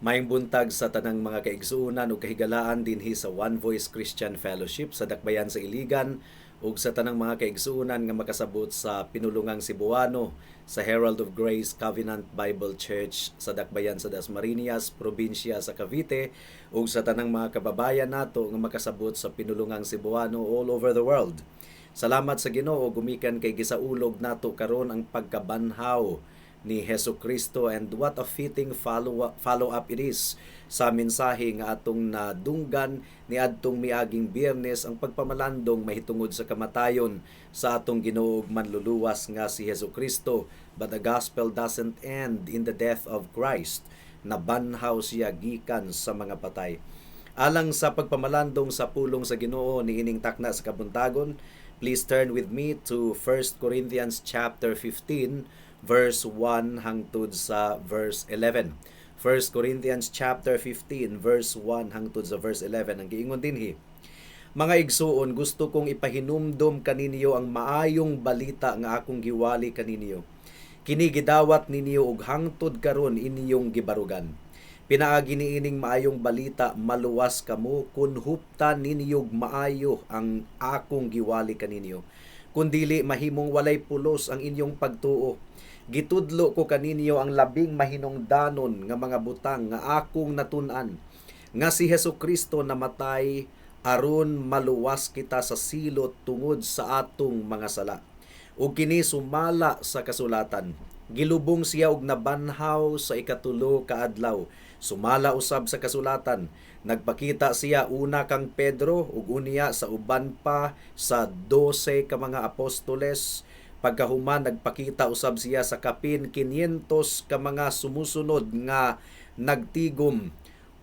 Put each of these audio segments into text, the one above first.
Maayong buntag sa tanang mga kaigsuonan ug kahigalaan dinhi sa One Voice Christian Fellowship sa Dakbayan sa Iligan ug sa tanang mga kaigsuonan nga makasabot sa pinulungang Cebuano sa Herald of Grace Covenant Bible Church sa Dakbayan sa Dasmariñas, probinsya sa Cavite, ug sa tanang mga kababayan nato nga makasabot sa pinulungang Cebuano all over the world. Salamat sa Ginoo gumikan kay gisaulog nato karon ang pagkabanhaw ni Hesus Kristo, and what a fitting follow up it is sa mensahe nga atong nadunggan niadtong miaging Biyernes, ang pagpamalandong mahitungod sa kamatayon sa atong Ginoo ug Manluluwas nga si Hesus Kristo. But the gospel doesn't end in the death of Christ. Nabanhaw siya gikan sa mga patay. Alang sa pagpamalandong sa pulong sa Ginoo niining takna sa kabuntagon, please turn with me to 1 Corinthians chapter 15 verse 1 hangtod sa verse 11. 1 Corinthians chapter 15 verse 1 hangtod sa verse 11. Ang giingon dinhi: "Mga igsuon, gusto kong ipahinumdom kaninyo ang maayong balita nga akong giwali kaninyo. Kini gidawat ninyo ug hangtod karon inyong gibarugan. Pinaagi niining maayong balita maluwas kamo kun huptan ninyo maayo ang akong giwali kaninyo. Kun dili, mahimong walay pulos ang inyong pagtuo. Gitudlo ko kaninyo ang labing mahinungdanon nga mga butang nga akong natun-an, nga si Hesus Kristo namatay aron maluwas kita sa silot tungod sa atong mga sala. Ug kini sumala sa kasulatan. Gilubong siya og nabanhaw sa ikatulo ka adlaw sumala usab sa kasulatan. Nagpakita siya una kang Pedro ug unya sa uban pa sa 12 ka mga apostoles. Pagkahuman, nagpakita usab siya sa kapin 500 ka mga sumusunod nga nagtigom,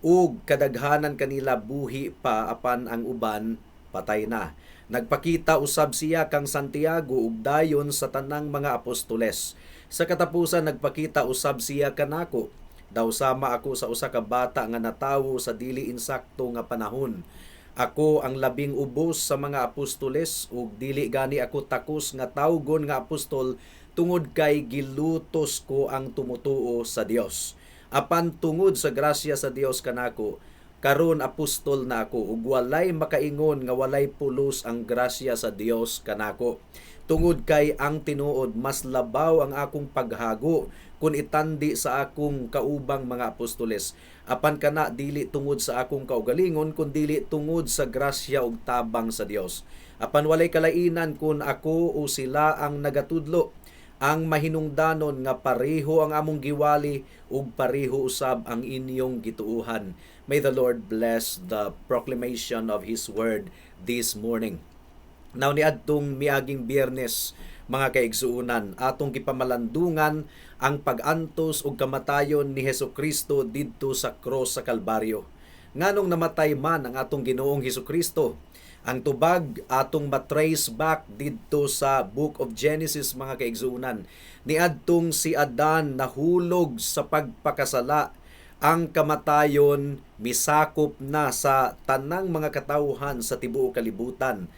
ug kadaghanan kanila buhi pa apan ang uban patay na. Nagpakita usab siya kang Santiago ug dayon sa tanang mga apostoles. Sa katapusan, nagpakita usab siya kanako. Daw sama ako sa usa ka bata nga natawo sa dili insakto nga panahon. Ako ang labing ubos sa mga apostoles ug dili gani ako takos nga tawgon nga apostol tungod kay gilutos ko ang tumutuo sa Dios. Apan tungod sa grasya sa Dios kanako, karon apostol na ako, ug walay makaingon nga walay pulos ang grasya sa Dios kanako. Tungod kay ang tinuod, mas labaw ang akong paghago kun itandi sa akong kaubang mga apostoles. Apan kana dili tungod sa akong kaugalingon kun dili tungod sa grasya ug tabang sa Dios. Apan walay kalainan kun ako o sila ang nagatudlo. Ang mahinungdanon nga pareho ang among giwali ug pareho usab ang inyong gituuhan." May the Lord bless the proclamation of His word this morning. Now, niadtong miaging Biyernes, mga kaigsuonan, atong gipamalandungan ang pag-antos ug kamatayon ni Hesus Kristo didto sa cross sa Kalbaryo. Nganong namatay man ang atong Ginoong Hesus Kristo? Ang tubag atong matrace back didto sa Book of Genesis, mga kaigsuonan. Niadtong si Adan nahulog sa pagpakasala, ang kamatayon misakop na sa tanang mga katawhan sa tibuok kalibutan.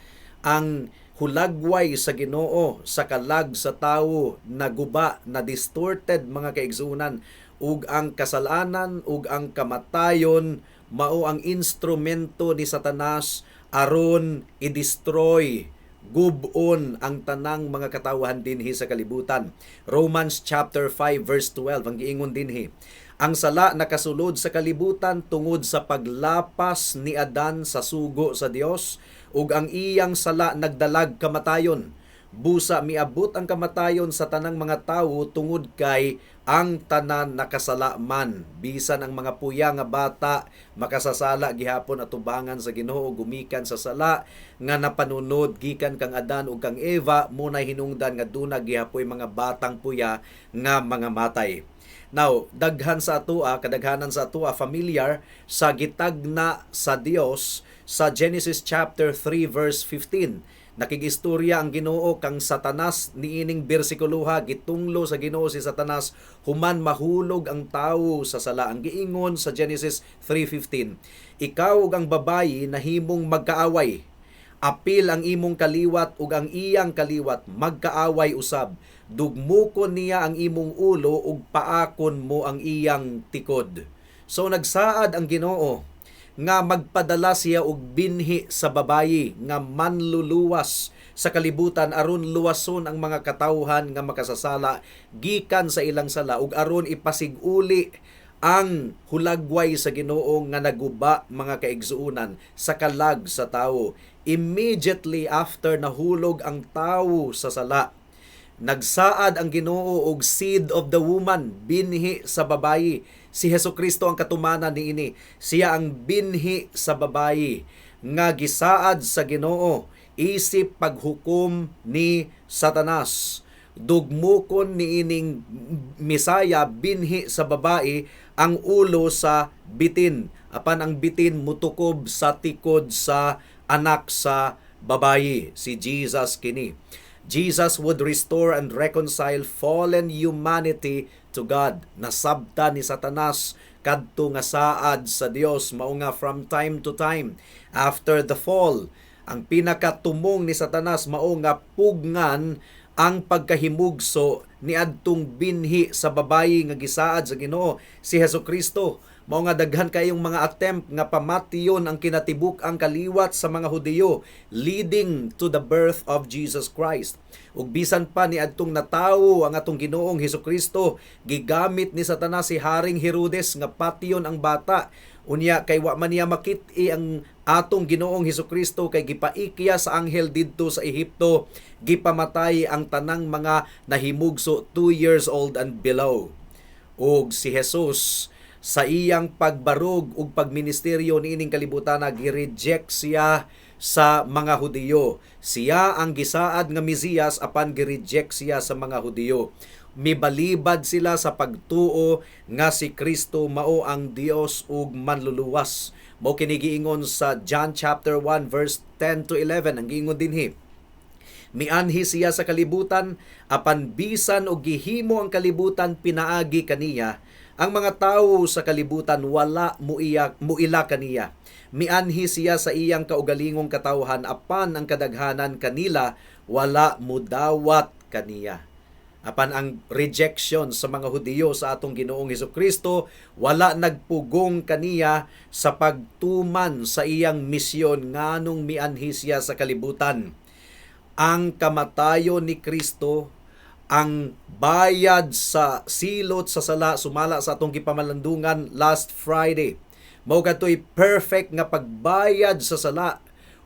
Ang hulagway sa Ginoo sa kalag sa tawo naguba, na distorted, mga kaigsuonan, ug ang kasalanan ug ang kamatayon mao ang instrumento ni Satanas aron i-destroy, gub-on ang tanang mga katawhan dinhi sa kalibutan. Romans chapter 5 verse 12, ang giingon dinhi: "Ang sala nakasulod sa kalibutan tungod sa paglapas ni Adan sa sugo sa Dios, ug ang iyang sala nagdalag kamatayon. Busa miabot ang kamatayon sa tanang mga tawo tungod kay ang tanan nakasala man." Bisan ang mga puya nga bata makasasala gihapon atubangan sa Ginoo gumikan sa sala nga napanunod gikan kang Adan ug kang Eva. Mao nay hinungdan nga duna gihapoy mga batang puya nga mga matay. Now, daghan sa atoa, kadaghanan sa atoa familiar sa gitagna sa Dios sa Genesis chapter 3 verse 15. Nakigistorya ang Ginoo kang Satanas niining bersikuloha. Gitunglo sa Ginoo si Satanas human mahulog ang tawo sa sala. Ang giingon sa Genesis 3:15, "Ikaw ug ang babayi nahimong magkaaway. Apil ang imong kaliwat ug ang iyang kaliwat magkaaway usab. Dugmukon niya ang imong ulo ug paakon mo ang iyang tikod." So nagsaad ang Ginoo nga magpadala siya og binhi sa babayi nga manluluwas sa kalibutan aron luwason ang mga katawhan nga makasasala gikan sa ilang sala ug aron ipasiguli ang hulagway sa Ginoo nga naguba, mga kaigsuonan, sa kalag sa tawo. Immediately after nahulog ang tawo sa sala, nagsaad ang Ginoo og seed of the woman, binhi sa babayi. Si Hesukristo ang katumanan niini. Siya ang binhi sa babayi nga gisaad sa Ginoo isip paghukom ni Satanas. Dugmukon niining Misaya, binhi sa babae, ang ulo sa bitin. Apan ang bitin mutukob sa tikod sa anak sa babayi. Si Jesus kini. Jesus would restore and reconcile fallen humanity to God. Nasabta ni Satanas kadto nga saad sa Dios. Mao nga from time to time after the fall, ang pinakatumong ni Satanas mao nga pugnan ang pagkahimugso ni adtong binhi sa babayi nga gisaad sa Ginoo, si Hesukristo. Mao nga daghan kayong mga attempt nga pamation ang kinatibuk-ang kaliwat sa mga Hudiyo leading to the birth of Jesus Christ. Ug bisan pa ni adtong natawo ang atong Ginoong Hesukristo, gigamit ni Satanas si Haring Herodes nga patyon ang bata. Unya kay wa man niya makit-i ang atong Ginoong Hesukristo kay gipaikya sa anghel didto sa Ehipto, gipamatay ang tanang mga nahimugso 2 years old and below. Ug si Jesus, sa iyang pagbarog ug pagministeryo niining kalibutan, gi-reject siya sa mga Hudiyo. Siya ang gisaad nga Mesiyas apan gi-reject siya sa mga Hudiyo. Mibalibad sila sa pagtuo nga si Kristo mao ang Dios ug manluluwas. Mao kini giingon sa John chapter 1 verse 10 to 11. Ang giingon dinhi, "Mianhi siya sa kalibutan, apan bisan og gihimo ang kalibutan pinaagi kaniya, ang mga tawo sa kalibutan wala muila kaniya. Mianhi siya sa iyang kaugalingong katawhan, apan ang kadaghanan kanila wala mudawat kaniya." Apan ang rejection sa mga Hudiyo sa atong Ginoong Hesukristo wala nagpugong kaniya sa pagtuman sa iyang misyon nganong mianhi siya sa kalibutan. Ang kamatayon ni Kristo ang bayad sa silot sa sala, sumala sa atong gipamalandungan last Friday. Mao kadtoy perfect nga pagbayad sa sala,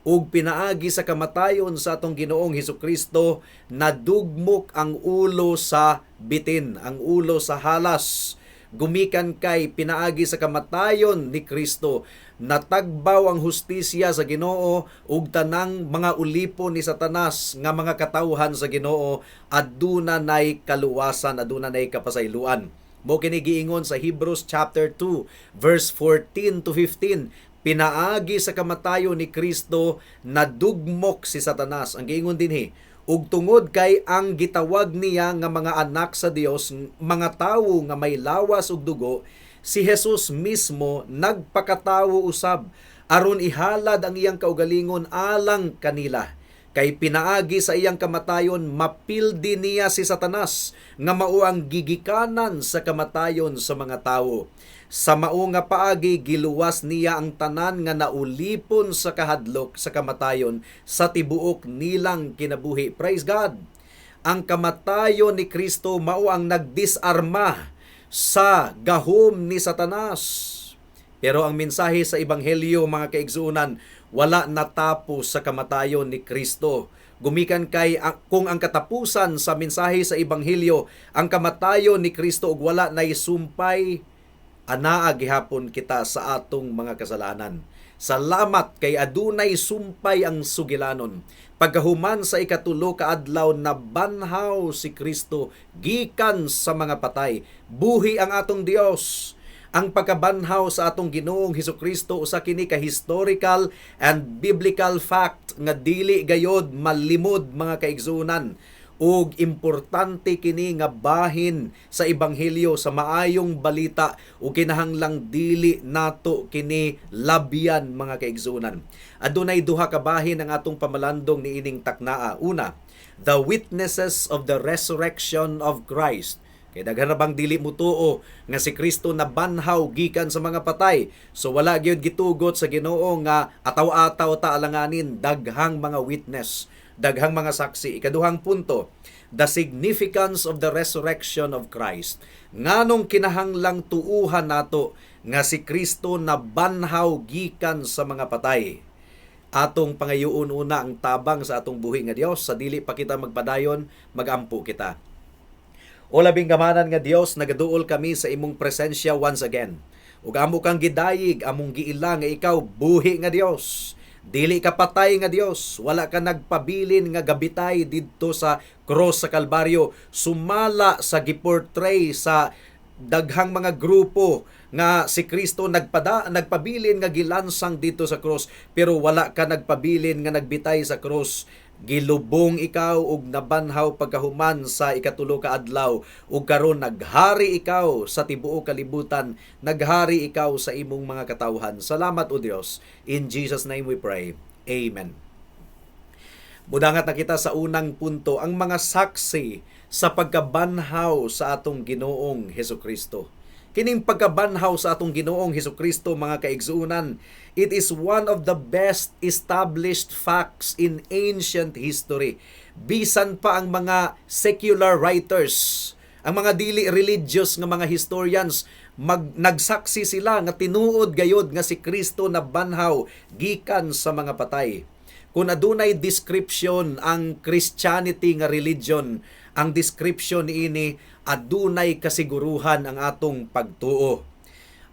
ug pinaagi sa kamatayon sa atong Ginoong Hesukristo, nadugmok ang ulo sa bitin, ang ulo sa halas. Gumikan kay pinaagi sa kamatayon ni Kristo, natagbaw ang hustisya sa Ginoo ug tanang mga ulipon ni Satanas nga mga katawhan sa Ginoo aduna nay kaluwasan, aduna nay kapasayloan. Mao kini giingon sa Hebrews chapter 2 verse 14 to 15. Pinaagi sa kamatayon ni Kristo, nadugmok si Satanas. Ang giingon dinhi, "Ug tungod kay ang gitawag niya nga mga anak sa Dios mga tawo nga may lawas ug dugo, si Jesus mismo nagpakatawo usab aron ihalad ang iyang kaugalingon alang kanila. Kay pinaagi sa iyang kamatayon mapildi niya si Satanas nga mao ang gigikanan sa kamatayon sa mga tawo. Sa mao nga paagi giluwas niya ang tanan nga naulipon sa kahadlok sa kamatayon sa tibuok nilang kinabuhi." Praise God. Ang kamatayon ni Kristo mao ang nagdisarma sa gahom ni Satanas. Pero ang mensahe sa ebanghelyo, mga kaigsuonan, wala natapos sa kamatayon ni Kristo. Gumikan kay kung ang katapusan sa mensahe sa ebanghelyo ang kamatayon ni Kristo ug wala nay sumpay, anaa gihapon kita sa atong mga kasalanan. Salamat kay adunay sumpay ang sugilanon. Pagkahuman sa 3 ka adlaw, nabanhaw si Kristo gikan sa mga patay. Buhi ang atong Dios. Ang pagkabanhaw sa atong Ginoong Hesukristo usa kini ka historical and biblical fact nga dili gayod malimod, mga kaigsuonan, ug importante kini nga bahin sa ebanghelyo, sa maayong balita, ug kinahanglang dili nato kini labyan, mga kaigsuonan. Adunay duha ka bahin ang atong pamalandong niining taknaa. Una, the witnesses of the resurrection of Christ. Kay daghan ra bang dili mutuo nga si Kristo nabanhaw gikan sa mga patay. So wala gyud gitugot sa Ginoo nga ataw-ataw ta, alanganin daghang mga witness, daghang mga saksi. Ikaduhang punto, the significance of the resurrection of Christ. Nganong kinahanglang tuuhan nato nga si Kristo nabanhaw gikan sa mga patay? Atong pangayoon una ang tabang sa atong buhi nga Dios. Sa dili pa kita magpadayon, magampo kita. O labing gamanan nga Dios, nagaduol kami sa imong presensya once again. Ug amo kang gidayig, among giila nga ikaw buhi nga Dios. Dili ka patay nga Dios, wala ka nagpabilin nga gabitay didto sa cross sa Kalbaryo, sumala sa giportray sa daghang mga grupo nga si Kristo nagpabilin nga gilansang dito sa cross, pero wala ka nagpabilin nga nagbitay sa cross. Gilubong ikaw ug nabanhaw pagkahuman sa ikatulo ka adlaw, ug karon naghari ikaw sa tibuok kalibutan, naghari ikaw sa imong mga katawhan. Salamat, O Dios. In Jesus' name we pray. Amen. Mudangat na kita sa unang punto, ang mga saksi sa pagkabanhaw sa atong Ginoong Hesukristo. Kining pagkabanhaw sa atong Ginoong Hesukristo, mga kaigsuonan, it is one of the best established facts in ancient history. Bisan pa ang mga secular writers, ang mga dili religious nga mga historians, nagsaksi sila nga tinuod gayod nga si Kristo nabanhaw gikan sa mga patay. Kung adunay description ang Christianity nga religion, ang description niini, adunay kasiguruhan ang atong pagtuo.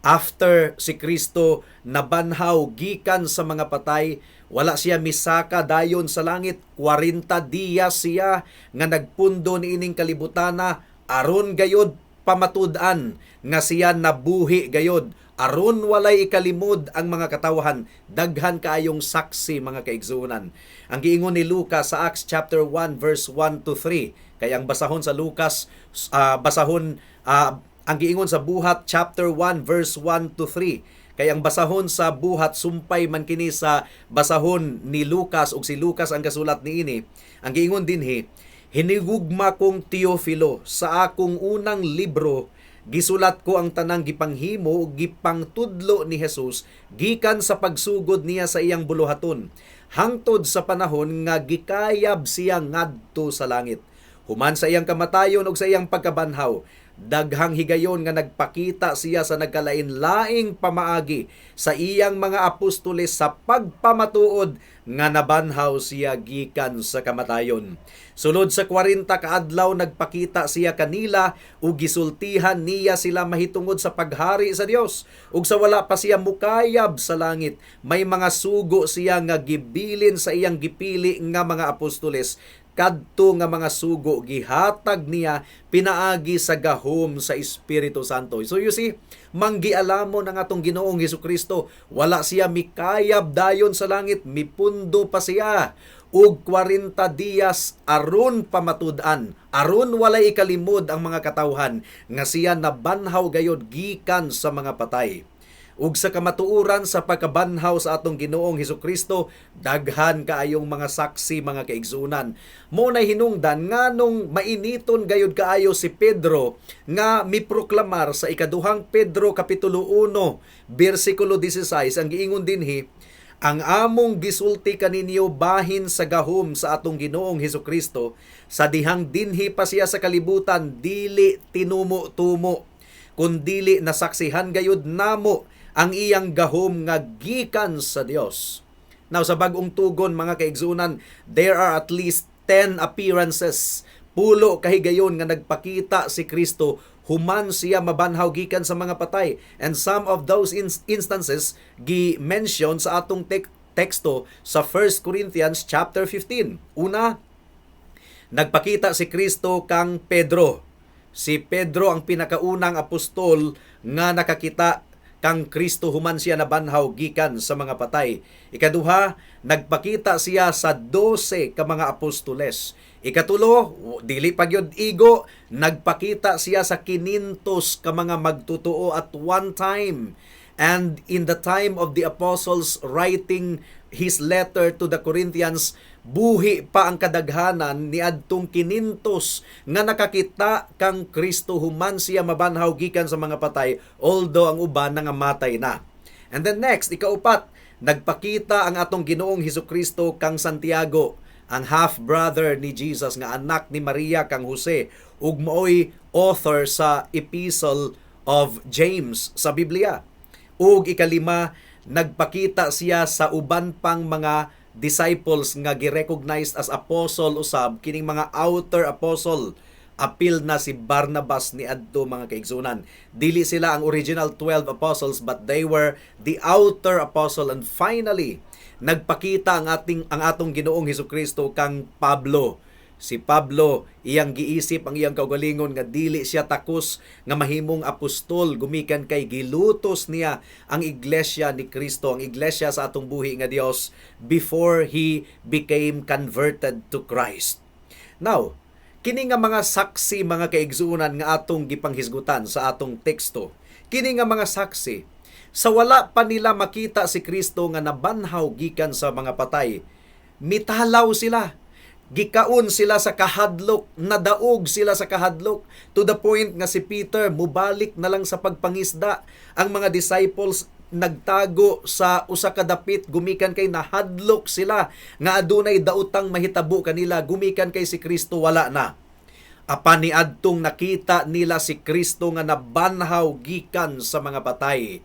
After si Kristo nabanhaw gikan sa mga patay, wala siya misaka dayon sa langit. 40 dias siya nga nagpundo niining kalibutana aron gayod pamatud-an nga siya nabuhi gayod, aron walay ikalimod ang mga katawhan. Daghan kaayong saksi, mga kaigsuonan. Ang giingon ni Lucas sa Acts chapter 1 verse 1 to 3, kay ang basahon sa Lucas, basahon ang giingon sa Buhat chapter 1 verse 1 to 3, kay ang basahon sa Buhat sumpay man kini sa basahon ni Lucas, ug si Lucas ang kasulat niini. Ang giingon dinhi, "Hinigugma kong Teofilo, sa akong unang libro gisulat ko ang tanang gipanghimo ug gipangtudlo ni Jesus gikan sa pagsugod niya sa iyang buluhaton hangtod sa panahon nga gikayab siya ngadto sa langit. Human sa iyang kamatayon ug sa iyang pagkabanhaw, daghang higayon nga nagpakita siya sa nagkalain-laing pamaagi sa iyang mga apostoles sa pagpamatuod nga nabanhaw siya gikan sa kamatayon. Sulod sa 40 kaadlaw nagpakita siya kanila ug gisultihan niya sila mahitungod sa paghari sa Dios. Ug sa wala pa siya mukayab sa langit, may mga sugo siya nga gibilin sa iyang gipili nga mga apostoles. Kadto nga mga sugo gihatag niya pinaagi sa gahom sa Espiritu Santo." So you see, manggialamon ang atong Ginoong Hesukristo. Wala siya mikayab dayon sa langit, mipundo pa siya og 40 dias aron pamatud-an, aron walay ikalimod ang mga katawhan nga siya nabanhaw gayod gikan sa mga patay. Ug sa kamatuoran sa pagkabanhaw sa atong Ginoong Hesukristo, daghan kaayong mga saksi, mga kaigsuonan. Mo nay hinungdan nganong mainiton gayud kaayo si Pedro nga miproklamar sa Ikaduhang Pedro kapitulo 1 bersikulo 16. Ang giingon dinhi, "Ang among gisulti kaninyo bahin sa gahom sa atong Ginoong Hesukristo sa dihang dinhi pa siya sa kalibutan, dili tinumo-tumo, kundili nasaksihan gayud namo ang iyang gahom nga gikan sa Dios." Now, sa Bagong Tugon, mga kaigsuonan, there are at least 10 appearances. 10 kahigayon nga nagpakita si Kristo human siya mabanhaw gikan sa mga patay. And some of those instances gi-mention sa atong teksto sa 1 Corinthians chapter 15. Una, nagpakita si Kristo kang Pedro. Si Pedro ang pinakaunang apostol nga nakakita kang Kristo human siya nabanhaw gikan sa mga patay. Ikaduha, nagpakita siya sa 12 ka mga apostoles. Ikatulo, dili pa gyud igo, nagpakita siya sa 500 ka mga magtutoo at one time. And in the time of the apostles writing his letter to the Corinthians, Buhi pa ang kadaghanan niadtong 500 nga nakakita kang Kristo human siya mabanhaw gikan sa mga patay, although ang uban nangamatay na. And then next, ikaupat, nagpakita ang atong Ginoong Hesukristo kang Santiago, ang half-brother ni Jesus nga anak ni Maria kang Jose, ug maoy author sa Epistle of James sa Biblia. Ug ikalima, nagpakita siya sa uban pang mga disciples nga gi-recognized as apostle usab, kining mga outer apostle, apil na si Barnabas niadto, mga kaigsunan. Dili sila ang original 12 apostles, but they were the outer apostle. And finally, nagpakita ang atong Ginoong Hesukristo kang Pablo. Si Pablo, iyang giisip ang iyang kaugalingon nga dili siya takos nga mahimong apostol gumikan kay gilutos niya ang iglesia ni Kristo, ang iglesia sa atong buhi nga Dios, before he became converted to Christ. Now, kini nga mga saksi, mga kaigsuonan, nga atong gipanghisgutan sa atong teksto, kini nga mga saksi, sa wala pa nila makita si Kristo nga nabanhaw gikan sa mga patay, mitalaw sila, gikaon sila sa kahadlok, nadaog sila sa kahadlok, to the point nga si Peter mubalik na lang sa pagpangisda. Ang mga disciples nagtago sa usa ka dapit gumikan kay nahadlok sila nga adunay daotang mahitabo kanila gumikan kay si Kristo wala na. Apan niadtong nakita nila si Kristo nga nabanhaw gikan sa mga patay,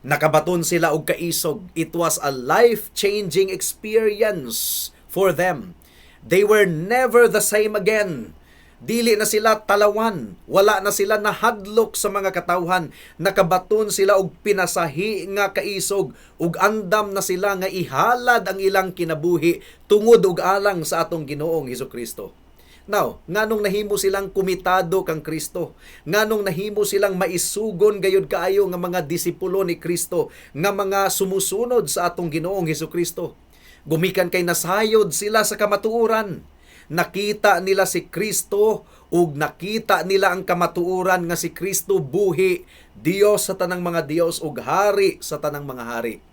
nakabaton sila og kaisog. It was a life-changing experience for them. They were never the same again. Dili na sila talawan, wala na sila nahadlok sa mga katawhan, nakabaton sila og pinasahi nga kaisog, ug andam na sila nga ihalad ang ilang kinabuhi tungod ug alang sa atong Ginoong Hesukristo. Now, nganong nahimo silang komitado kang Kristo? Nganong nahimo silang maisugon gayud kaayo nga mga disipulo ni Kristo, nga mga sumusunod sa atong Ginoong Hesukristo? Gumikan kay nasayod sila sa kamatuoran. Nakita nila si Kristo ug nakita nila ang kamatuoran nga si Kristo buhi, Dios sa tanang mga Dios ug hari sa tanang mga hari.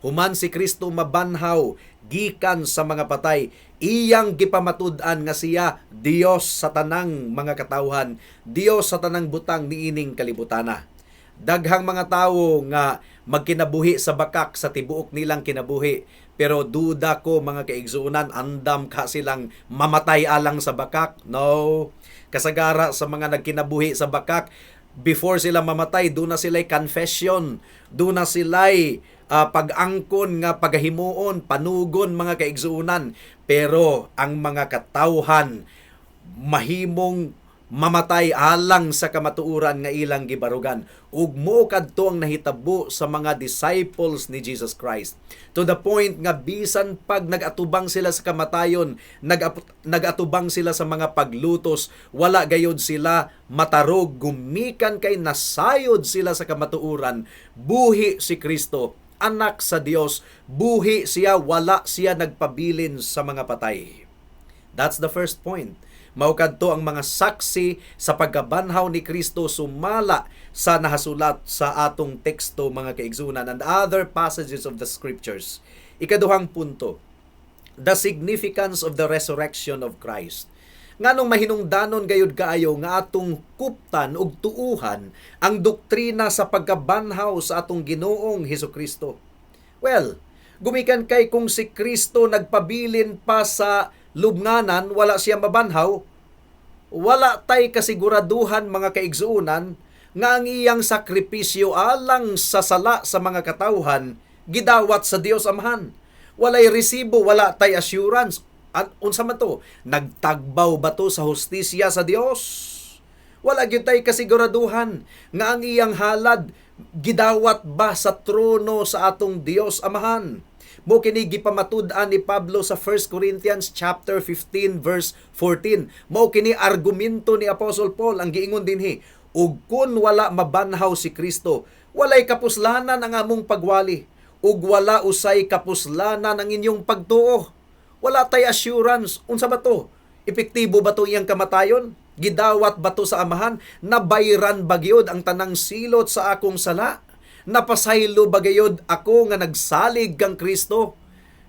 Human si Kristo mabanhaw gikan sa mga patay, iyang gipamatud-an nga siya Dios sa tanang mga katawhan, Dios sa tanang butang niining kalibutana. Daghang mga tawo nga magkinabuhi sa bakak sa tibuok nilang kinabuhi, pero duda ko, mga kaigsuonan, andam ka silang mamatay alang sa bakak? No. Kasagara sa mga nagkinabuhi sa bakak, before sila mamatay, duna sila'y confession, duna sila'y pag-angkon nga pagahimuon, panugon, mga kaigsuonan. Pero ang mga katawhan mahimong mamatay alang sa kamatuoran nga ilang gibarugan. Ug mo kadto ang nahitabo sa mga disciples ni Jesus Christ. To the point nga bisan pag nag-atubang sila sa kamatayon, nag-atubang sila sa mga paglutos, wala gayod sila matarog gumikan kay nasayod sila sa kamatuoran. Buhi si Kristo, anak sa Dios, buhi siya, wala siya nagpabilin sa mga patay. That's the first point. Mao kadto ang mga saksi sa pagkabanhaw ni Kristo sumala sa nahasulat sa atong teksto, mga kaigsunan, and other passages of the scriptures. Ikaduhang punto, the significance of the resurrection of Christ. Nganong mahinungdanon gayud kaayo nga atong kuptan ug tuuhan ang doktrina sa pagkabanhaw sa atong Ginoong Hesukristo? Well, gumikan kay kung si Kristo nagpabilin pa sa lubnganan, wala siya mabanhaw, wala tay kasiguraduhan, mga kaigsuonan, nga ang iyang sakripisyo alang sa sala sa mga katawhan gidawat sa Dios Amahan. Walay resibo, wala tay assurance. At unsa man to? Nagtagbaw ba to sa hustisya sa Dios? Wala gyud tay kasiguraduhan nga ang iyang halad gidawat ba sa trono sa atong Dios Amahan. Mo kini gipamatud-an ni Pablo sa 1 Corinthians chapter 15 verse 14. Mao kini argumento ni Apostle Paul. Ang giingon dinhi, ug kun wala mabanhaw si Kristo, walay kapuslanan ang among pagwali, ug wala usay kapuslanan ang inyong pagtuo. Wala tay assurance. Unsa ba to? Epektibo ba to iyang kamatayon? Gidawat ba to sa Amahan? Nabayran ba gyud ang tanang silot sa akong sala? Napasaylo ba gayod ako nga nagsalig kang Kristo?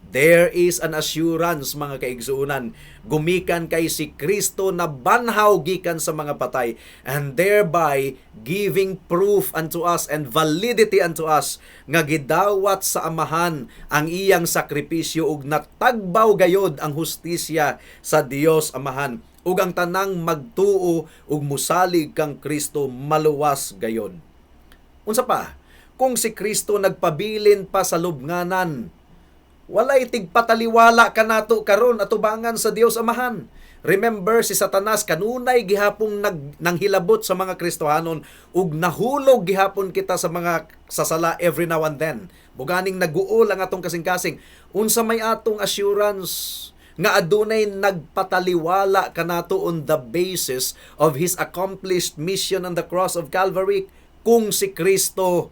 There is an assurance, mga kaigsuonan, gumikan kay si Kristo nabanhaw gikan sa mga patay and thereby giving proof unto us and validity unto us nga gidawat sa Amahan ang iyang sakripisyo ug natagbaw gayod ang hustisya sa Dios Amahan, ug ang tanang magtuo ug musalig kang Kristo maluwas gayod. Unsa pa? Kung si Kristo nagpabilin pa sa lubnganan, walay tigpataliwala kanato karon atubangan sa Dios Amahan. Remember, si Satanas kanunay gihapong nanghilabot sa mga Kristohanon ug nahulog gihapon kita sa mga sasala every now and then. Buganing naguol ang atong kasing-kasing. Unsa may atong assurance nga adunay nagpataliwala kanato on the basis of His accomplished mission on the cross of Calvary kung si Kristo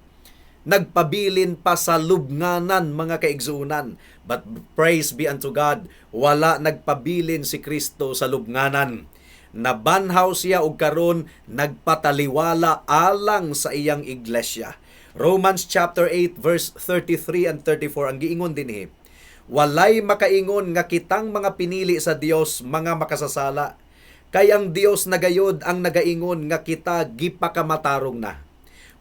nagpabilin pa sa lubnganan, mga kaigsuonan? But praise be unto God, wala nagpabilin si Kristo sa lubnganan. Nabanhaw siya og karon nagpataliwala alang sa iyang iglesia. Romans chapter 8 verse 33 and 34, ang giingon dinhi, "Walay makaingon nga kitang mga pinili sa Dios mga makasasala. Kay ang Dios na gayod ang nagaingon nga kita gipakamatarong na.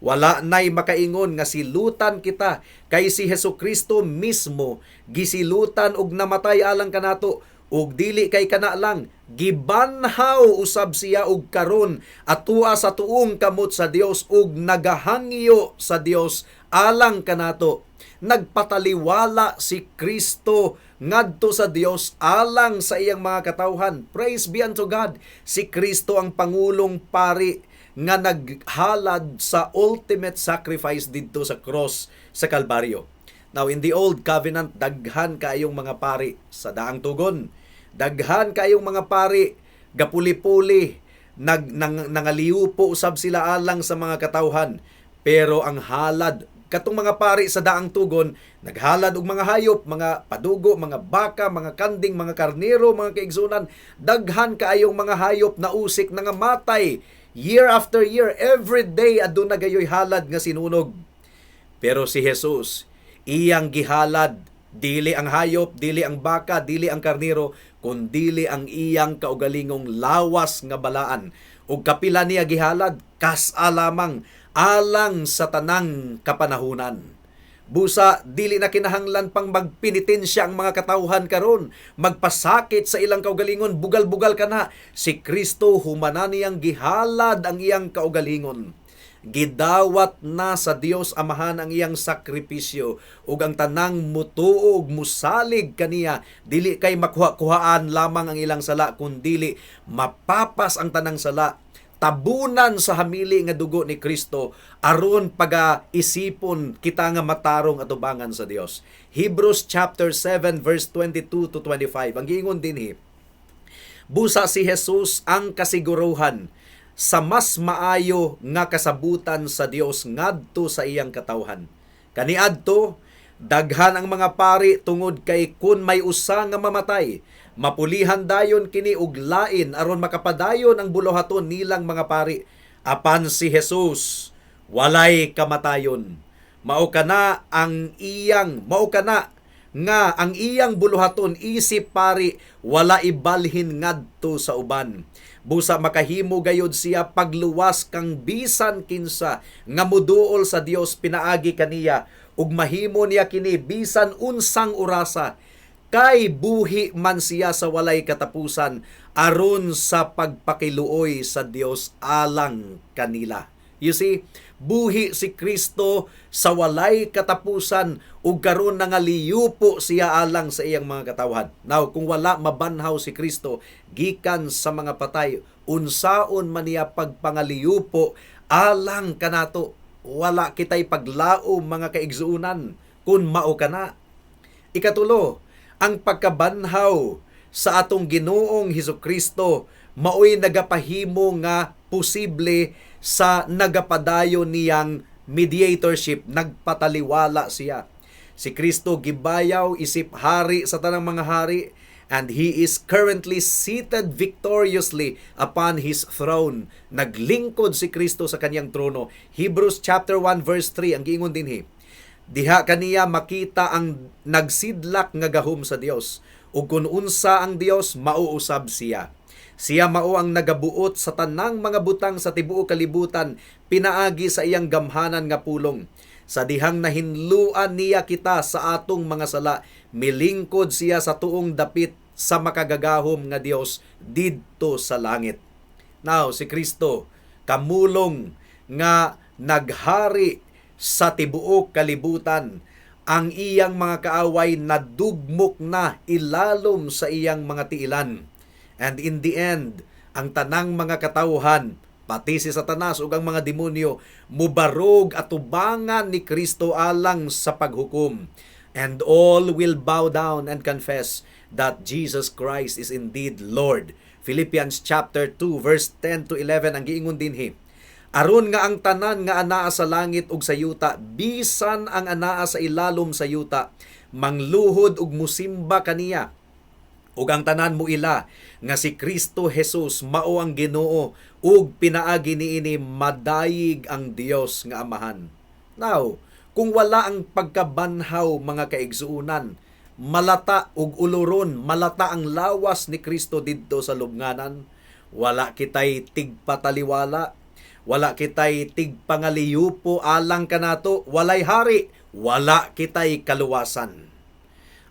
Wala nay makaingon nga silutan kita, kay si Hesus Kristo mismo gisilutan og namatay alang kanato, ug dili kay kana lang, gibanhaw usab siya ug karon atua sa tuong kamot sa Dios ug nagahangyo sa Dios alang kanato." Nagpataliwala si Kristo ngadto sa Dios alang sa iyang mga katawhan. Praise be unto God. Si Kristo ang pangulong pari nga naghalad sa ultimate sacrifice didto sa cross sa Kalbaryo. Now, in the Old Covenant, daghan kaayong mga pari sa Daang Tugon. Daghan kaayong mga pari, gapuli-puli, nangaliupo usab sila alang sa mga katawhan. Pero ang halad, katong mga pari sa Daang Tugon, naghalad og mga hayop, mga padugo, mga baka, mga kanding, mga karnero, mga kaigsuonan. Daghan kaayong mga hayop na usik nga matay year after year, every day aduna gayoy halad nga sinunog. Pero si Jesus, iyang gihalad dili ang hayop, dili ang baka, dili ang karnero, kundili ang iyang kaugalingong lawas nga balaan. Ug kapila niya gihalad? Kas-a lamang alang sa tanang kapanahunan. Busa dili na kinahanglan pang magpenitensya ang mga katawhan karon, magpasakit sa ilang kaugalingon, bugal-bugal kana. Si Kristo, humana niyang gihalad ang iyang kaugalingon, gidawat na sa Dios Amahan ang iyang sakripisyo, ug ang tanang mutuo ug musalig kaniya, dili kay makuha-kuhaan lamang ang ilang sala, kundili mapapas ang tanang sala, tabunan sa hamili nga dugo ni Kristo aron paga isipon kita nga matarong atubangan sa Dios. Hebrews chapter 7 verse 22 to 25. Ang giingon dinhi, "Busa si Jesus ang kasiguruhan sa mas maayo nga kasabutan sa Dios ngadto sa iyang katawhan. Kaniadto daghan ang mga pari tungod kay kun may usa nga mamatay, mapulihan dayon kini og lain aron makapadayon ang buluhaton nilang mga pari. Apan si Jesus walay kamatayon. Mao kana nga ang iyang buluhaton isip pari wala ibalhin ngadto sa uban. Busa makahimo gayod siya pagluwas kang bisan kinsa nga muduol sa Dios pinaagi kaniya, ug mahimo niya kini bisan unsang orasa, kay buhi man siya sa walay katapusan aron sa pagpakiluoy sa Dios alang kanila." You see, buhi si Kristo sa walay katapusan ug karon nangaliyupo siya alang sa iyang mga katawhan. Now, kung wala mabanhaw si Kristo gikan sa mga patay, unsaon man niya pagpangaliyupo alang kanato? Wala kitay paglaom, mga kaigsuonan, kung mao kana. Ikatulo, ang pagkabanhaw sa atong Ginoong Hesus Kristo maoy nagapahimo nga posible sa nagapadayon niyang mediatorship, nagpataliwala siya. Si Kristo gibayaw isip hari sa tanang mga hari, and He is currently seated victoriously upon His throne. Naglingkod si Kristo sa kanyang trono. Hebrews chapter 1 verse 3, ang giingon dinhi, Diha kaniya makita ang nagsidlak nga gahom sa Dios, ug kun unsa ang Dios, mao usab siya. Siya mao ang nagabuot sa tanang mga butang sa tibuok kalibutan pinaagi sa iyang gamhanan nga pulong. Sa dihang nahinluan niya kita sa atong mga sala, milingkod siya sa tuong dapit sa makagagahom nga Dios didto sa langit. Now, si Kristo, kamulong nga naghari sa tibuok kalibutan, ang iyang mga kaaway nadugmok na ilalom sa iyang mga tiilan. And in the end, ang tanang mga katawhan, pati si Satanas ug ang mga demonyo, mubarog atubangan ni Kristo alang sa paghukom. And all will bow down and confess that Jesus Christ is indeed Lord. Philippians chapter 2 verse 10 to 11 ang giingon dinhi. Aron nga ang tanan nga anaa sa langit ug sa yuta, bisan ang anaa sa ilalom sa yuta, mangluhod ug musimba kaniya, ug ang tanan muila nga si Kristo Jesus mao ang Ginoo, ug pinaagi niini madayig ang Dios nga Amahan. Now, kung wala ang pagkabanhaw, mga kaigsuonan, malata ug uloron, malata ang lawas ni Kristo didto sa lubnganan. Wala kitay tigpataliwala, wala kitay tigpangaliyupo alang kanato, walay hari, wala kitay kaluwasan.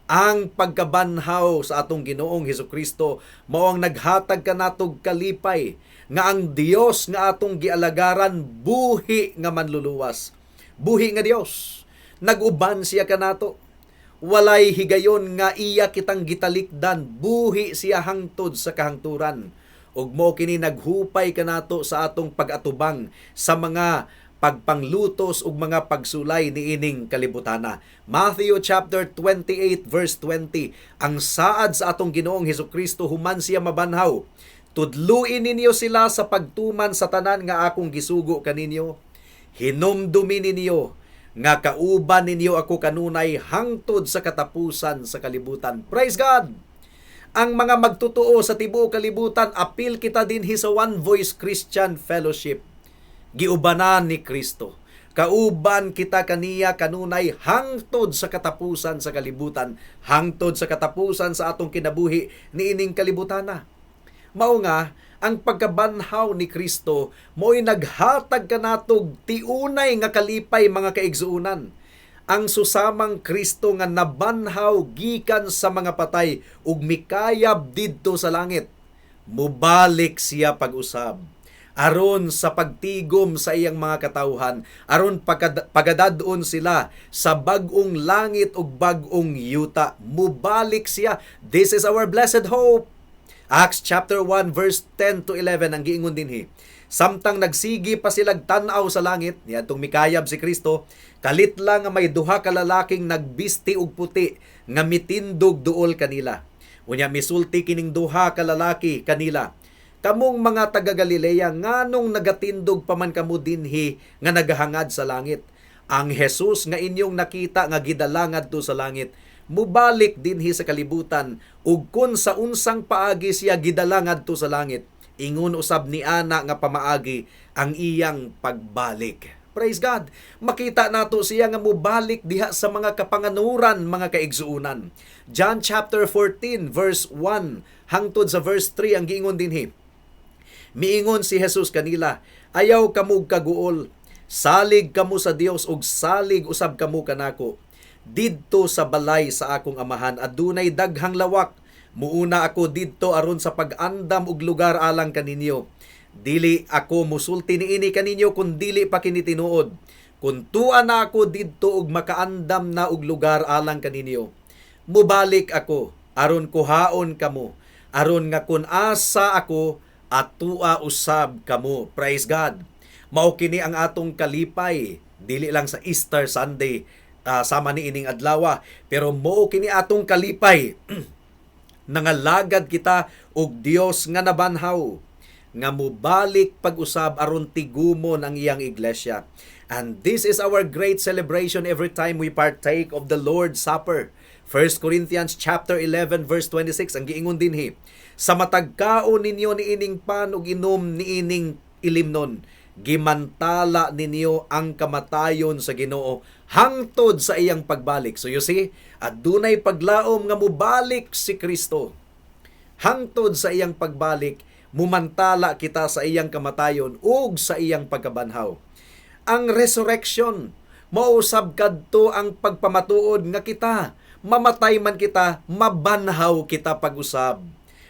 Ang pagkabanhaw sa atong Ginoong Hesukristo mao ang naghatag kanatog kalipay nga ang Dios nga atong gialagaran, buhi nga manluluwas. Buhi nga Dios. Nag-uban siya kanato. Walay higayon nga iya kitang gitalikdan, buhi siya hangtod sa kahangturan. Ug mo kini naghupay kanato sa atong pag-atubang sa mga pagpanglutos ug mga pagsulay niining kalibutana. Matthew chapter 28 verse 20, ang saad sa atong Ginoong Hesukristo human siya mabanhaw: "Tudluin ninyo sila sa pagtuman sa tanan nga akong gisugo kaninyo. Hinumdumi ninyo nga kauban ninyo ako kanunay hangtod sa katapusan sa kalibutan." Praise God! Ang mga magtotoo sa tibuok kalibutan, apil kita dinhi sa One Voice Christian Fellowship. Giubanan ni Kristo. Kauban kita kaniya kanunay hangtod sa katapusan sa kalibutan, hangtod sa katapusan sa atong kinabuhi niining kalibutana. Mao nga ang pagkabanhaw ni Kristo mo'y naghatag kanatog tiunay nga kalipay, mga kaigsuonan. Ang susamang Kristo nga nabanhaw gikan sa mga patay ug mikayab didto sa langit, mubalik siya pag-usab aron sa pagtigom sa iyang mga katawhan, aron pagadad-on sila sa bag-ong langit ug bag-ong yuta. Mubalik siya. This is our blessed hope. Acts chapter 1 verse 10 to 11 ang giingon dinhi. Samtang nagsigi pa silag tan-aw sa langit niadtong mikayab si Kristo, kalit lang nga may duha ka lalaking nagbisti og puti nga mitindog duol kanila. Unya misulti kining duha ka lalaki kanila: "Kamong mga taga Galilea, nganong nagatindog pa man kamo dinhi nga nagahangad sa langit? Ang Jesus nga inyong nakita nga gidala ngadto sa langit, mubalik dinhi sa kalibutan ug kun sa unsang paagi siya gidala ngadto sa langit, ingon usab ni ana nga pamaagi ang iyang pagbalik." Praise God. Makita nato siya nga mubalik diha sa mga kapanganuran, mga kaigsuonan. John chapter 14 verse 1 hangtod sa verse 3 ang giingon dinhi. Miingon si Jesus kanila, "Ayaw kamo kaguol. Salig kamo sa Dios ug salig usab kamo kanako. Didto sa balay sa akong Amahan adunay daghang lawak. Muuna ako didto aron sa pag-andam og lugar alang kaninyo. Dili ako musulti niini kaninyo kun dili pa kini tinuod. Kun tua na ako didto ug makaandam na og lugar alang kaninyo, mubalik ako aron kuhaon kamo, aron nga kun asa ako, atua usab kamo." Praise God. Mao kini ang atong kalipay dili lang sa Easter Sunday, sama ni ining adlaw, pero mao kini atong kalipay nangalagad kita og Dios nga nabanhaw nga mubalik pag-usab aron tigumon ang iyang iglesia. And this is our great celebration every time we partake of the Lord's Supper. 1 Corinthians chapter 11 verse 26 ang giingon dinhi. Sa matag kaon ninyo niining pan ug inom niining ilimnon, Gimantala ninyo ang kamatayon sa Ginoo hangtod sa iyang pagbalik. So you see, adunay paglaom nga mubalik si Kristo. Hangtod sa iyang pagbalik, mumantala kita sa iyang kamatayon ug sa iyang pagkabanhaw. Ang resurrection, mausab kadto ang pagpamatuod nga kita, mamatay man kita, mabanhaw kita pag-usab.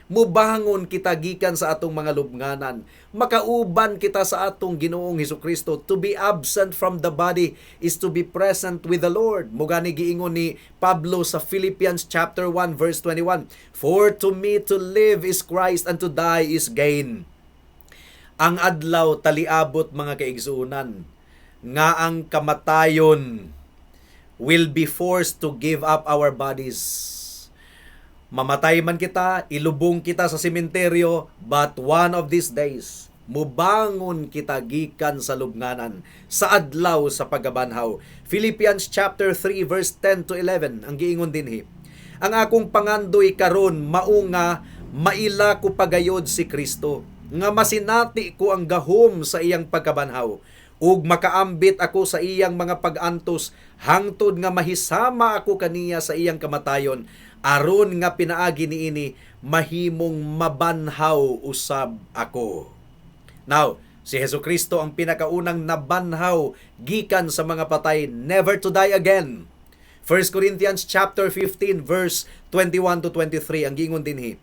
Mubangon kita gikan sa atong mga lubnganan. Makauban kita sa atong Ginoong Hesukristo. To be absent from the body is to be present with the Lord. Mao gani giingon ni Pablo sa Philippians chapter 1 verse 21, "For to me to live is Christ and to die is gain." Ang adlaw taliabot, mga kaigsuonan, nga ang kamatayon will be forced to give up our bodies. Mamatay man kita, ilubong kita sa sementeryo, but one of these days, mubangon kita gikan sa lubnganan sa adlaw sa pagkabanhaw. Philippians chapter 3 verse 10 to 11 ang giingon dinhi. "Ang akong pangandoy karon mao nga maila ko pagayod si Kristo, nga masinati ko ang gahom sa iyang pagkabanhaw ug makaambit ako sa iyang mga pag-antos hangtod nga mahisama ako kaniya sa iyang kamatayon, aron nga pinaagi niini mahimong mabanhaw usab ako." Now, si Hesus Kristo ang pinakaunang nabanhaw gikan sa mga patay, never to die again. 1 Corinthians chapter 15 verse 21 to 23 ang giingon dinhi.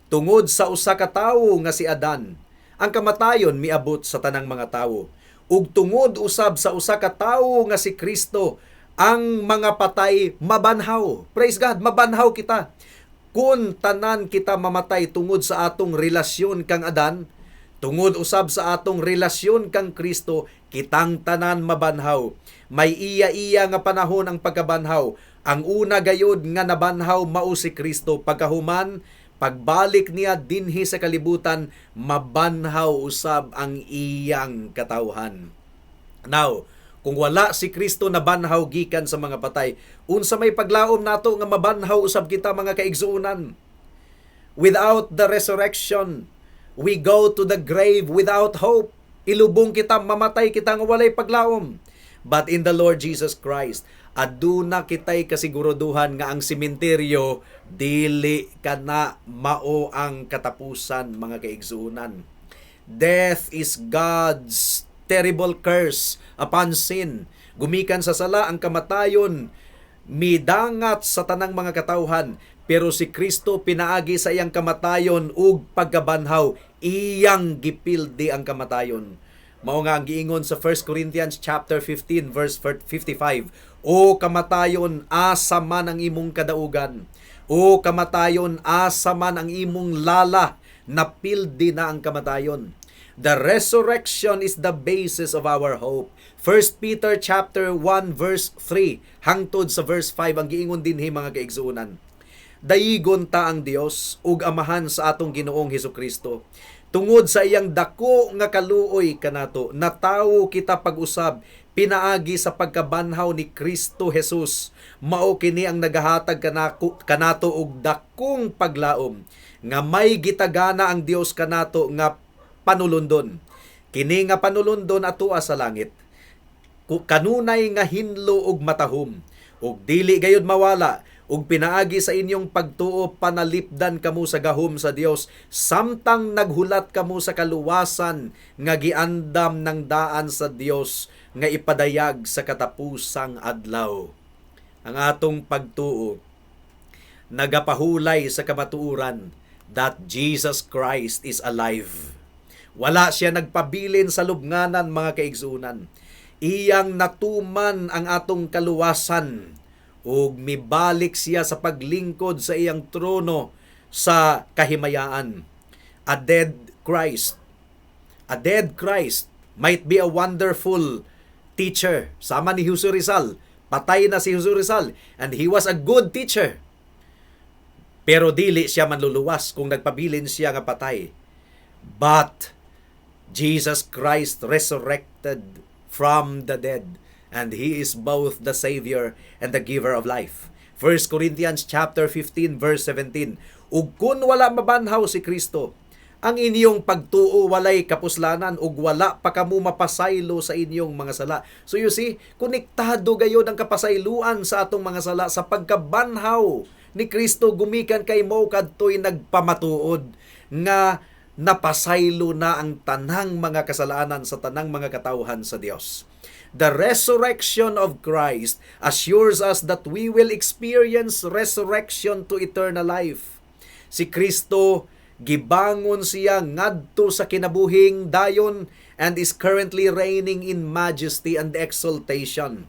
"Tungod sa usa ka tawo nga si Adan, ang kamatayon miabot sa tanang mga tawo. Ug tungod usab sa usa ka tawo nga si Kristo, ang mga patay mabanhaw." Praise God, mabanhaw kita. Kung tanan kita mamatay tungod sa atong relasyon kang Adan, tungod usab sa atong relasyon kang Kristo, kitang tanan mabanhaw. May iya-iya nga panahon ang pagkabanhaw. Ang una gayod nga nabanhaw mao si Kristo. Pagkahuman, pagbalik niya dinhi sa kalibutan, mabanhaw usab ang iyang katawhan. Now, kung wala si Kristo nabanhaw gikan sa mga patay, unsa may paglaom nato nga mabanhaw usab kita, mga kaigsuonan? Without the resurrection, we go to the grave without hope. Ilubong kita, mamatay kita nga walay paglaom. But in the Lord Jesus Christ, aduna kitay kasiguruduhan nga ang sementeryo dili kana mao ang katapusan, mga kaigsuonan. Death is God's terrible curse upon sin. Gumikan sa sala, ang kamatayon midangat sa tanang mga katawhan, pero si Kristo, pinaagi sa iyang kamatayon ug pagkabanhaw, iyang gipildi ang kamatayon. Mao nga ang giingon sa 1 Corinthians chapter 15 verse 55, "O kamatayon, asa man ang imong kadaugan? O kamatayon, asa man ang imong lala?" Napildi na ang kamatayon. The resurrection is the basis of our hope. 1 Peter chapter 1 verse 3 hangtod sa verse 5 ang giingon dinhi, mga kaigsuonan. "Daygon ta ang Dios ug Amahan sa atong Ginoong Hesukristo. Tungod sa iyang dako nga kaluoy kanato, natawo kita pag-usab pinaagi sa pagkabanhaw ni Kristo Jesus. Mao kini ang nagahatag kanato og dakong paglaom nga may gitagana ang Dios kanato nga panulundon. Kini nga panulundon atoa sa langit. Kanunay nga hinlo ug matahom ug dili gayud mawala, ug pinaagi sa inyong pagtuo panalipdan kamo sa gahom sa Dios samtang naghulat kamo sa kaluwasan nga giandam ng daan sa Dios nga ipadayag sa katapusang adlaw." Ang atong pagtuo nagapahulay sa kamatuoran that Jesus Christ is alive. Wala siya nagpabilin sa lubnganan, mga kaigsuonan. Iyang natuman ang atong kaluwasan ug mibalik siya sa paglingkod sa iyang trono sa kahimayaan. A dead Christ might be a wonderful teacher. Sama ni Jose Rizal. Patay na si Jose Rizal and he was a good teacher. Pero dili siya manluluwas kung nagpabilin siya nga patay. But Jesus Christ resurrected from the dead, and he is both the Savior and the giver of life. 1 Corinthians chapter 15 verse 17. "Ug kun wala mabanhaw si Kristo, Ang inyong pagtuo walay kapuslanan ug wala pa kamo mapasaylo sa inyong mga sala. So you see, konektado gayod ang kapasayloan sa atong mga sala sa pagkabanhaw ni Kristo gumikan kay mao kadtoy nagpamatuod nga napasaylo na ang tanang mga kasalanan sa tanang mga katawhan sa Dios. The resurrection of Christ assures us that we will experience resurrection to eternal life. Si Kristo, gibangon siya ngadto sa kinabuhing dayon and is currently reigning in majesty and exaltation.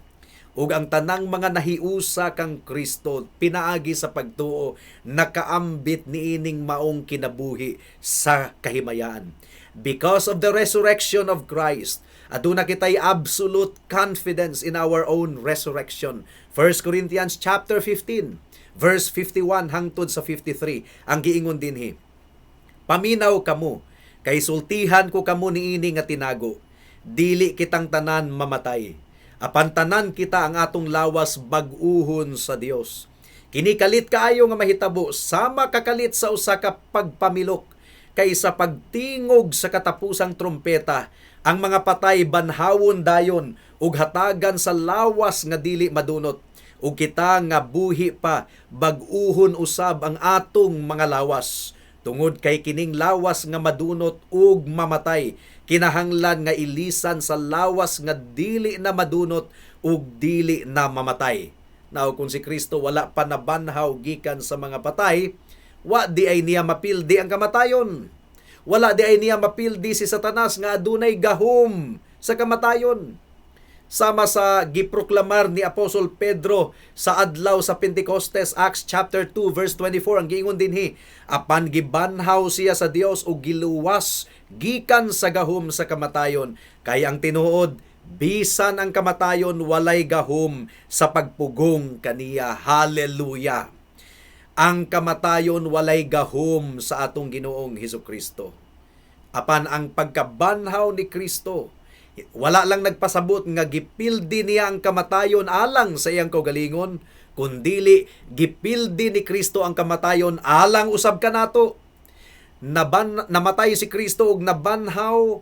Ug ang tanang mga nahiusa kang Kristo pinaagi sa pagtuo nakaambit niining maong kinabuhi sa kahimayaan. Because of the resurrection of Christ, aduna kitay absolute confidence in our own resurrection. 1 Corinthians chapter 15 verse 51 hangtod sa 53 ang giingon dinhi. "Paminaw kamo, kay sultihan ko kamo niini nga tinago. Dili kitang tanan mamatay. Apan tanan kita ang atong lawas bag-uhon sa Dios. Kini kalit kaayo nga mahitabo, sama kakalit sa usa ka pagpamilok, kay sa pagtingog sa katapusang trumpeta, ang mga patay banhawon dayon ug hatagan sa lawas nga dili madunot, ug kita nga buhi pa bag-uhon usab ang atong mga lawas. Tungod kay kining lawas nga madunot ug mamatay, kinahanglan nga ilisan sa lawas nga dili na madunot ug dili na mamatay." Now, kung si Kristo wala pa nabanhaw gikan sa mga patay, wa diay niya mapildi ang kamatayon. Wala diay niya mapildi si Satanas nga adunay gahom sa kamatayon. Sama sa giproklamar ni Apostol Pedro sa adlaw sa Pentecostes, Acts chapter 2 verse 24, ang giingon dinhi, "Apan gibanhaw siya sa Dios ug giluwas gikan sa gahom sa kamatayon, kay ang tinuod, bisan ang kamatayon walay gahom sa pagpugong kaniya." Hallelujah! Ang kamatayon walay gahom sa atong Ginoong Hesus Kristo. Apan ang pagkabanhaw ni Kristo, wala lang nagpasabot nga gipildi niya ang kamatayon alang sa iyang kaugalingon, kundili gipildi ni Kristo ang kamatayon alang usab kanato. Namatay si Kristo ug nabanhaw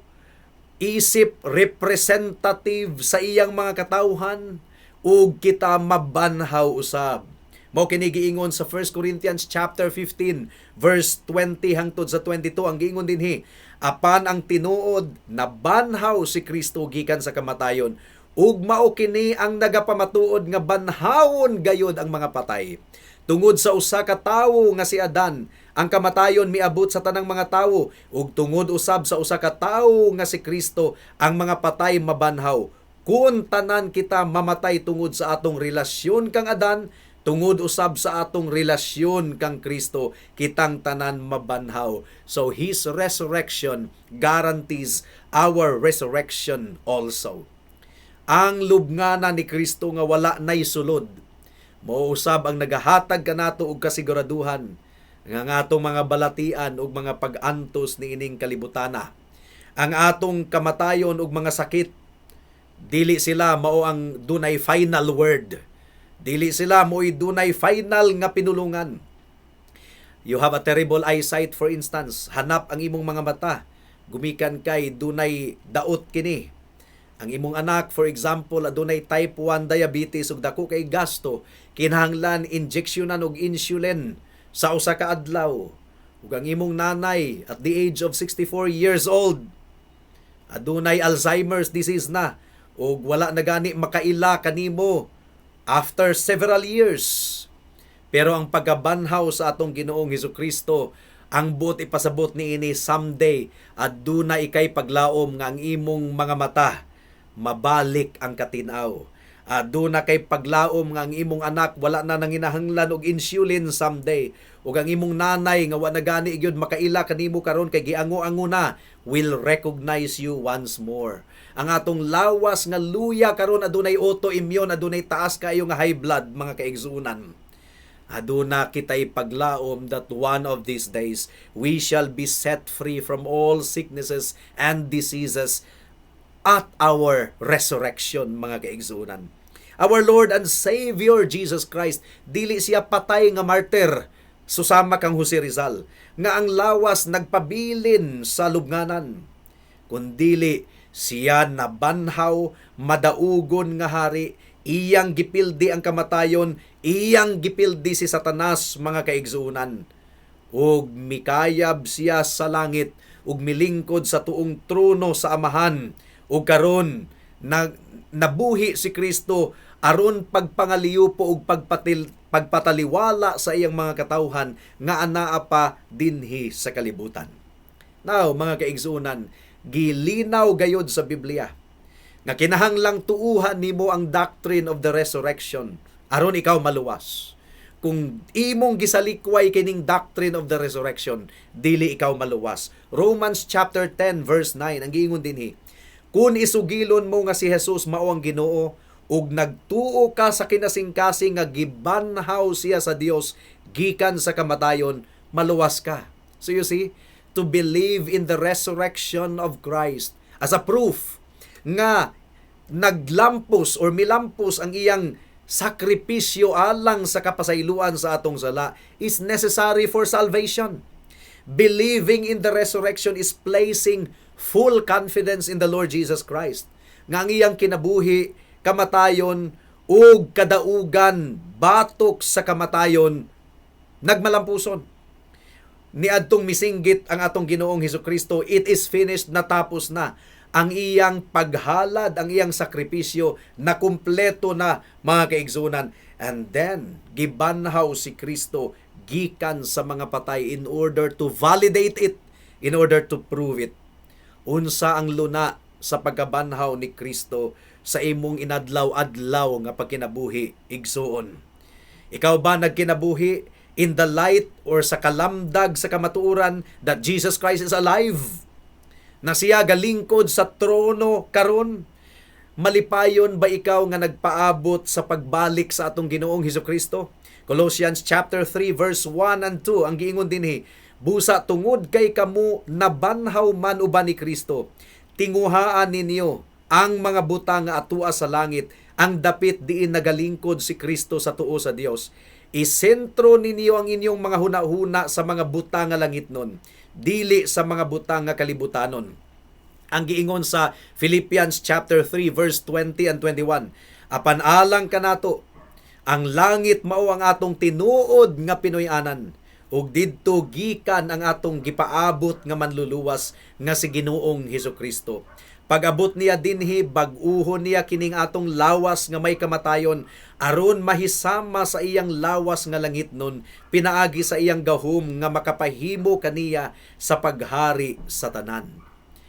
isip representative sa iyang mga katawhan ug kita mabanhaw usab. Mao kini giingon sa 1 Corinthians chapter 15 verse 20 hangtod sa 22, ang giingon dinhi, "Apan ang tinuod, nabanhaw si Kristo gikan sa kamatayon ug mao kini ang nagapamatuod nga banhawon gayod ang mga patay. Tungod sa usa ka tawo nga si Adan, ang kamatayon miabot sa tanang mga tawo, ug tungod usab sa usa ka tawo nga si Kristo, ang mga patay mabanhaw. Kung tanan kita mamatay tungod sa atong relasyon kang Adan, tungod usab sa atong relasyon kang Kristo, kitang tanan mabanhaw." So his resurrection guarantees our resurrection also. Ang lubngana ni Kristo nga wala nay sulod, mao usab ang nagahatag kanato og kasiguraduhan nga ang atong mga balatian ug mga pag-antos niining kalibutana, ang atong kamatayon ug mga sakit, dili sila mao ang dunay final word. Dili sila mo'y dunay final nga pinulungan. You have a terrible eyesight, for instance, hanap ang imong mga mata gumikan kay dunay daot kini. Ang imong anak, for example, adunay type 1 diabetes ug dako kay gasto, kinahanglan injeksyonan og insulin sa usa ka adlaw. Ug ang imong nanay at the age of 64 years old, adunay Alzheimer's disease na ug wala na gani makaila kanimo after several years. Pero ang pagkabanhaw sa atong Ginoong Hesus Kristo, ang buot ipasabot niini, someday aduna ikay paglaom nga ang imong mga mata mabalik ang katinaw. Aduna kay paglaom nga ang imong anak wala na nanginahanglan og insulin someday. Ug ang imong nanay nga wa na gani gyud makaila kanimo karon kay giango-ango na will recognize you once more. Ang atong lawas nga luya karon, adunay autoimmune, adunay taas kayo nga high blood, mga kaigsuonan. Aduna kitay paglaom that one of these days we shall be set free from all sicknesses and diseases at our resurrection, mga kaigsuonan. Our Lord and Savior Jesus Christ, dili siya patay nga martyr. Susama kang Jose Rizal, nga ang lawas nagpabilin sa lubnganan. Kundili siya nabanhaw, madaugon nga hari, iyang gipildi ang kamatayon, iyang gipildi si Satanas, mga kaigsuonan. Ug mikayab siya sa langit ug milingkod sa tuong trono sa Amahan. Ug karon na, nabuhi si Kristo aron pagpangaliupo ug pagpataliwala sa iyang mga katawhan nga anaa pa dinhi sa kalibutan. Now, mga kaigsuonan, gilinaw gayod sa Biblia nga kinahanglang tuuhan nimo ang doctrine of the resurrection aron ikaw maluwas. Kung imong gisalikway kining doctrine of the resurrection, dili ikaw maluwas. Romans chapter 10 verse 9 ang giingon dinhi: "Kun isugilon mo nga si Jesus mao ang Ginoo ug nagtuo ka sa kinasingkasing nga gibanhaw siya sa Dios gikan sa kamatayon, maluwas ka." So you see, to believe in the resurrection of Christ as a proof nga naglampos or milampos ang iyang sakripisyo alang sa kapasayloan sa atong sala is necessary for salvation. Believing in the resurrection is placing full confidence in the Lord Jesus Christ, nga ang iyang kinabuhi, kamatayon, ug kadaugan batok sa kamatayon nagmalampuson. Niadtong misinggit ang atong Ginoong Hesukristo, "It is finished," natapos na ang iyang paghalad, ang iyang sakripisyo na kumpleto na, mga kaigsuonan. And then, gibanhaw si Kristo gikan sa mga patay in order to validate it, in order to prove it. Unsa ang luna sa pagkabanhaw ni Kristo sa imong inadlaw-adlaw nga pagkinabuhi, igsuon? Ikaw ba nagkinabuhi in the light or sa kalamdag sa kamatuoran that Jesus Christ is alive? Na siya galingkod sa trono karon? Malipayon ba ikaw nga nagpaabot sa pagbalik sa atong Ginoong Hesukristo? Colossians chapter 3 verse 1 and 2 ang giingon dinhi: "Busa tungod kay kamo nabanhaw man uban ni Kristo, tinguhaan ninyo ang mga butang nga atua sa langit, ang dapit diin nagalingkod si Kristo sa tuo sa Dios. Isentro ninyo ang inyong mga huna-huna sa mga butang nga langitnon, dili sa mga butang nga kalibutanon." Ang giingon sa Philippians chapter 3 verse 20 and 21: "Apan alang kanato, ang langit mao ang atong tinuod nga pinuy-anan ug didto gikan ang atong gipaabot nga manluluwas nga si Ginoong Hesukristo. Pag-abot niya dinhi, bag-uhon niya kining atong lawas nga may kamatayon aron mahisama sa iyang lawas nga langitnon pinaagi sa iyang gahom nga makapahimo kaniya sa paghari sa tanan."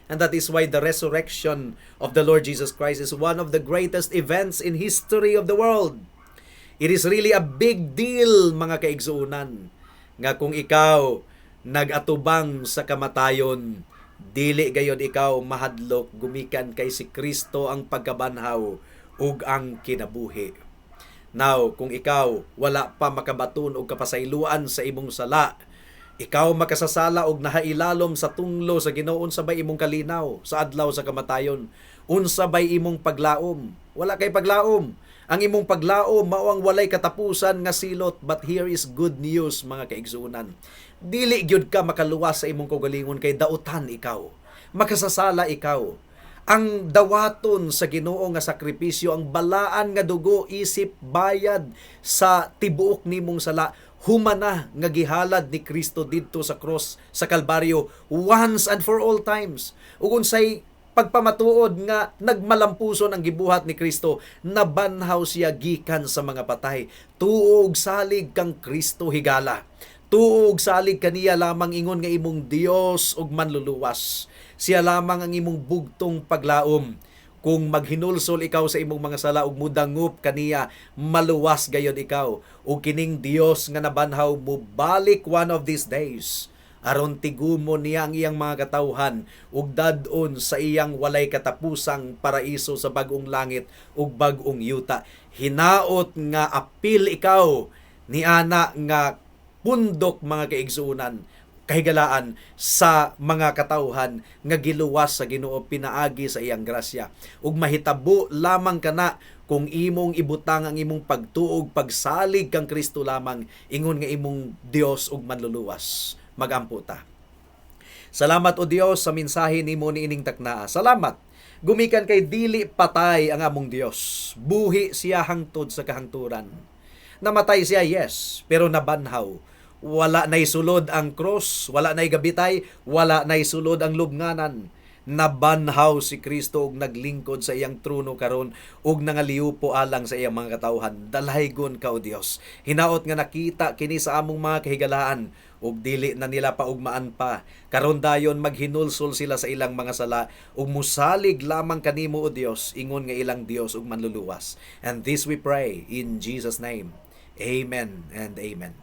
And that is why the resurrection of the Lord Jesus Christ is one of the greatest events in history of the world. It is really a big deal, mga kaigsuonan, nga kung ikaw nag-atubang sa kamatayon, dili gayod ikaw mahadlok gumikan kay si Kristo ang pagkabanhaw ug ang kinabuhi. Now, kung ikaw wala pa makabaton og kapasayloan sa imong sala, ikaw makasasala og nahailalom sa tunglo sa Ginoo, unsa bay imong kalinaw sa adlaw sa kamatayon? Unsa bay imong paglaom? Wala kay paglaom. Ang imong paglaom mao ang walay katapusan nga silot. But here is good news, mga kaigsuonan. Dili gyud ka makaluwas sa imong kaugalingon kay dautan ikaw. Makasasala ikaw. Ang dawaton sa Ginoo nga sakripisyo, ang balaan nga dugo isip bayad sa tibuok nimong sala, humana nga gihalad ni Kristo didto sa cross sa Kalbaryo once and for all times. Ug unsay pagpamatuod nga nagmalampuson ang gibuhat ni Kristo? Nabanhaw siya gikan sa mga patay. Tuo og salig kang Kristo, higala. Tuo og salig kaniya lamang ingon nga imong Dios ug manluluwas. Siya lamang ang imong bugtong paglaom. Kung maghinulsol ikaw sa imong mga sala ug mudangop kaniya, maluwas gayod ikaw. Ug kining Dios nga nabanhaw mobalik one of these days aron tigumon niya ang iyang mga katawhan ug dad-on sa iyang walay katapusang paraiso sa bag-ong langit ug bag-ong yuta. Hinaot nga apil ikaw ni ana nga pundok, mga kaigsuonan. Kahigalaan sa mga katawhan nga giluwas sa Ginoo pinaagi sa iyang grasya. Ug mahitabo lamang kana kung imong ibutang ang imong pagtuo, pagsalig kang Kristo lamang ingon nga imong Dios ug Manluluwas. Magampo ta. Salamat, O Dios, sa mensahe nimo niining taknaa. Salamat gumikan kay dili patay ang among Dios. Buhi siya hangtod sa kahangturan. Namatay siya, yes, pero nabanhaw. Wala na'y sulod ang cross, wala na'y gabitay, wala na'y sulod ang lubnganan. Nabanhaw si Kristo ug naglingkod sa iyang trono karon ug nangaliupo alang sa iyang mga katawhan. Dalaygon ka, O Dios. Hinaot nga nakita kini sa among mga kahigalaan ug dili na nila paugmaan pa. Karon dayon maghinulsol sila sa ilang mga sala ug musalig lamang kanimo, O Dios, ingon nga ilang Dios ug Manluluwas. And this we pray in Jesus' name. Amen and amen.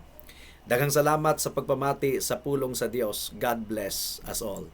Daghang salamat sa pagpamati sa pulong sa Dios. God bless us all.